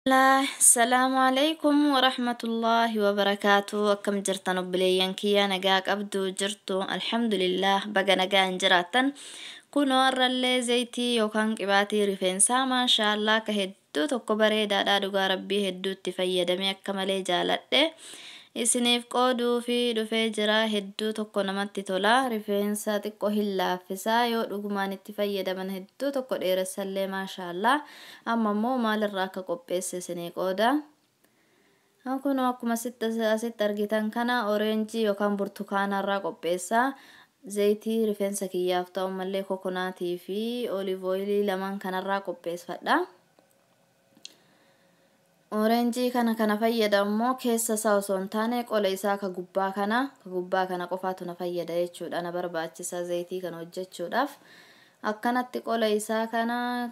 Assalaamu alaikum warahmatullaahi wabarakaatu. Akkam jirtan obboleeyyan kiyya? Nagaa qabdu jirtu? Alhamdulillah, baga nagaan jiraattan. Kunoo har'allee zayitii yookaan qibaatii rifeensaa, maashaallaa, akka hedduu tokko bareedaadha. Dhugaa rabbii hedduu itti fayyadamee akka malee jaaladhe isiniif qooduu fi dhufee jira. Hedduu tokko namatti tola. Rifeensa xiqqoo hin laaffisaa, yoo dhugumaan itti fayyadaman hedduu tokko dheeressallee, maashaallaa. Amma immoo maalirraa akka qopheesse isinii qooda. Kunoo akkuma asitti argitan kana oreenjii yookaan burtukaanarraa qopheessa. Zayitii rifeensa kiyyaaf ta'u mallee kokonaatii fi olive oilii lamaan kanarraa qopheeffadha. Oreenjii kana fayyadamu keessa isaa osoo hin taane qola isaa ka gubbaa kana, ka gubbaa kana qofaatu na fayyada jechuudha. Na barbaachisa zayitii kana hojjechuudhaaf. Akkanatti qola isaa kana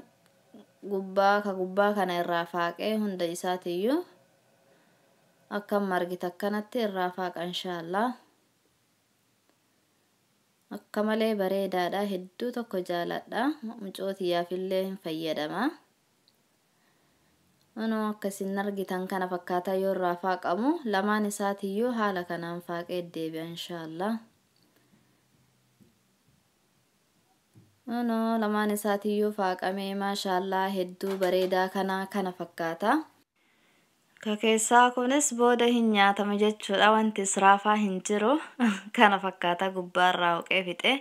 gubbaa, ka gubbaa kana irraa faaqee hunda isaatiiyyuu akkam margita akkanatti irraa faaqa, inshaallah. Akka malee bareedaadha, hedduu tokko jaaladha. Mucootiyyaafillee hin fayyadama. Kunoo akkasin argitan kana fakkaataa yoo irraa faaqamu. Lamaan isaatiiyyuu haala kanaan faaqee deebi'a, inshaallah. Kunoo lamaan isaatiiyyuu faaqamee, maashaallaa, hedduu bareedaa kana fakkaata. Ka keessaa kunis booda hin nyaatama jechuudha, wanti israafaa hin jiru. Kana fakkaata gubbaarraa hooqee fixe.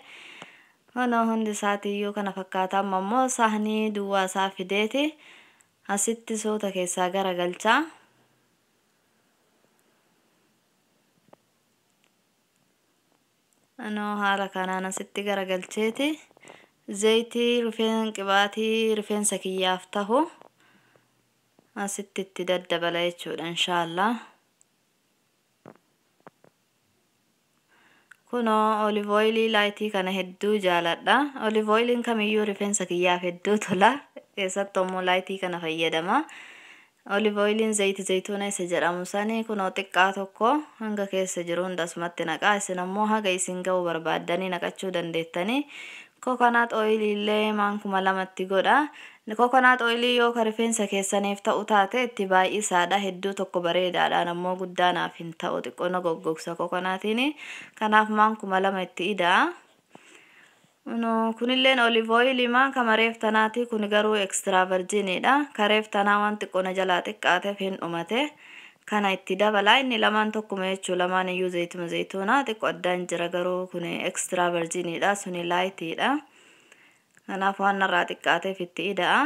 Kunoo hundi isaatiiyyuu kana fakkaata. Amma immoo sahnii duwwaa isaa fideeti asitti suuta keessaa garagalchaa. Kunoo haala kanaan asitti garagalcheeti zayitii rifeen qibaatii rifeensa kiyyaaf tahu asitti itti daddabala jechuudha, inshaallah. Kunoo olive oilii laayitii kana hedduu jaaladha. Olive oiliin kamiyyuu rifeensa kiyyaaf hedduu tola. Keessattuu immoo laayitii kana fayyadama. Olive oiliin zayiti zayituuna isa jedhamu sani kunoo xiqqaa tokko hanga keessa jiru hunda asumatti naqaa. Isin ammoo haga isin ga'u barbaaddanii naqachuu dandeettanii. Coconut oilii illee maankuma lamatti godha. Coconut oilii yoo ka rifeensa keessaniif ta'u taate itti baay'isaadha. Hedduu tokko bareedaadhaan ammoo guddaa naaf hin ta'u, xiqqoo na goggogsa kokonaatiin. Kanaaf maankuma lama itti ida'a. Kunilleen olive oilii maa kama reef tanaati, kun garuu extra virginiidha. Ka reef tanaa waan xiqqoo na jalaa xiqqaateef hin dhumate. Kana itti dabala. Inni lamaan tokkuma jechuu, lamaan iyyuu zayituma zayituunaa, xiqqoo addaan jira garuu kun extra virginiidha, suni laayitiidha. Kanaaf waan narraa xiqqaateef itti ida'a.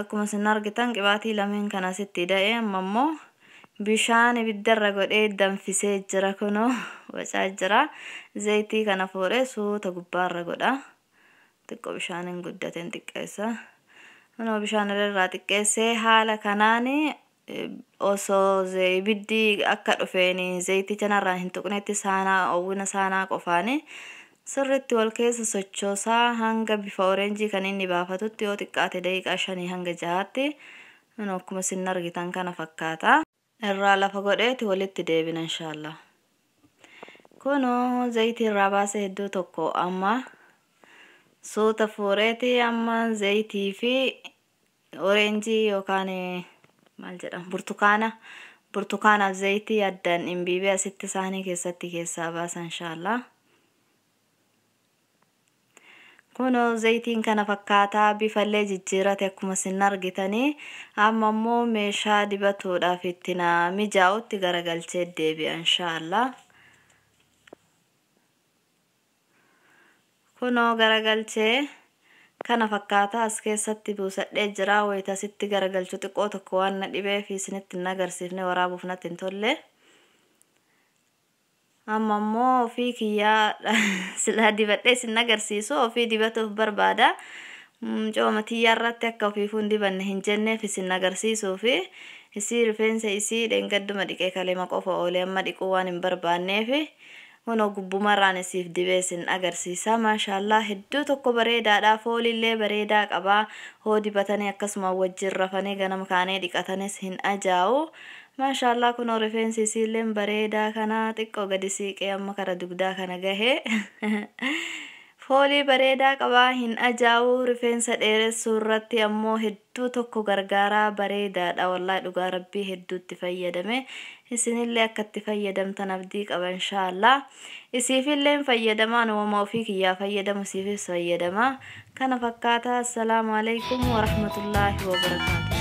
Akkuma isin argitan qibaatii lameen kana asitti ida'e. Amma immoo bishaan ibiddarra godhee danfisee jira, kunoo bocaa jira. Zayitii kana fuudhee suuta gubbaarra godha. Xiqqoo bishaan hin guddateen xiqqeessa. Kunoo bishaan irraa xiqqeessee haala kanaan osoo ibiddi akka dhufeen zayiticha narraa hin tuqnetti saanaa oowwina saanaa qofaani sirriitti wal keessa sochoosaa hanga bifa oreenjii kan inni baafatutti, yoo xiqqaate daqiiqaa 5 hanga 6tti. Akkuma isin argitan kana fakkaata. Irraa lafa godheeti walitti deebina, inshaallah. Kunoo zayitii irraa baasee hedduu tokko amma suuta fuureeti amma zayitii fi oreenjii yookaan maal jedhama, burtukaana, burtukaanaaf zayitii addaan dhimbiibee asitti saanii keessatti keessaa baasa, inshaallah. Kunoo zayitiin kana fakkaataa, bifallee jijjiirate akkuma isin argitanii. Amma immoo meeshaa dibatuudhaaf itti na mijaa'utti garagalchee deebi'a, inshaallah. Kunoo garagalchee kana fakkaata, as keessatti buusadhee jira. Wayita asitti garagalchu xiqqoo tokko waan na dhibeef isinitti hin agarsiifne, waraabuuf natti hin tolle. Amma immoo ofii kiyyaa silaa dibadhee isin agarsiisu, ofii dibatuuf barbaada. Cooma tiyyaa irratti akka ofiifuu hin dibanne hin jenneef isin agarsiisuu fi isii rifeensa isii dheengadduma dhiqee kalema qofa oolee amma dhiquu waan hin barbaanneef kunoo gubbumarraan isiif dibee isin agarsiisa. Maashaallaa, hedduu tokko bareedaadha. Foolillee bareedaa qaba. Hoo dibatanii akkasuma wajjin rafanii ganama kaanee dhiqatanis hin ajaa'u. Maashaallaa, kunoo rifeensi isiillee bareedaa kana xiqqoo gadi siiqee amma kara dugdaa kana gahee. Foolii bareedaa qabaa, hin ajaa'u, rifeensa dheeressuu irratti ammoo hedduu tokko gargaaraa, bareedaadha. Wallaahi dhugaa rabbii hedduutti fayyadame. Isinillee akka itti fayyadamtan abdii qaba inshaallah. Isiifillee fayyadamaa, uumama ofii kiyyaa fayyadamu isiifis fayyadama. Kana fakkaata. Assalaamu alaikum warahmatullaahi wabarakaatu.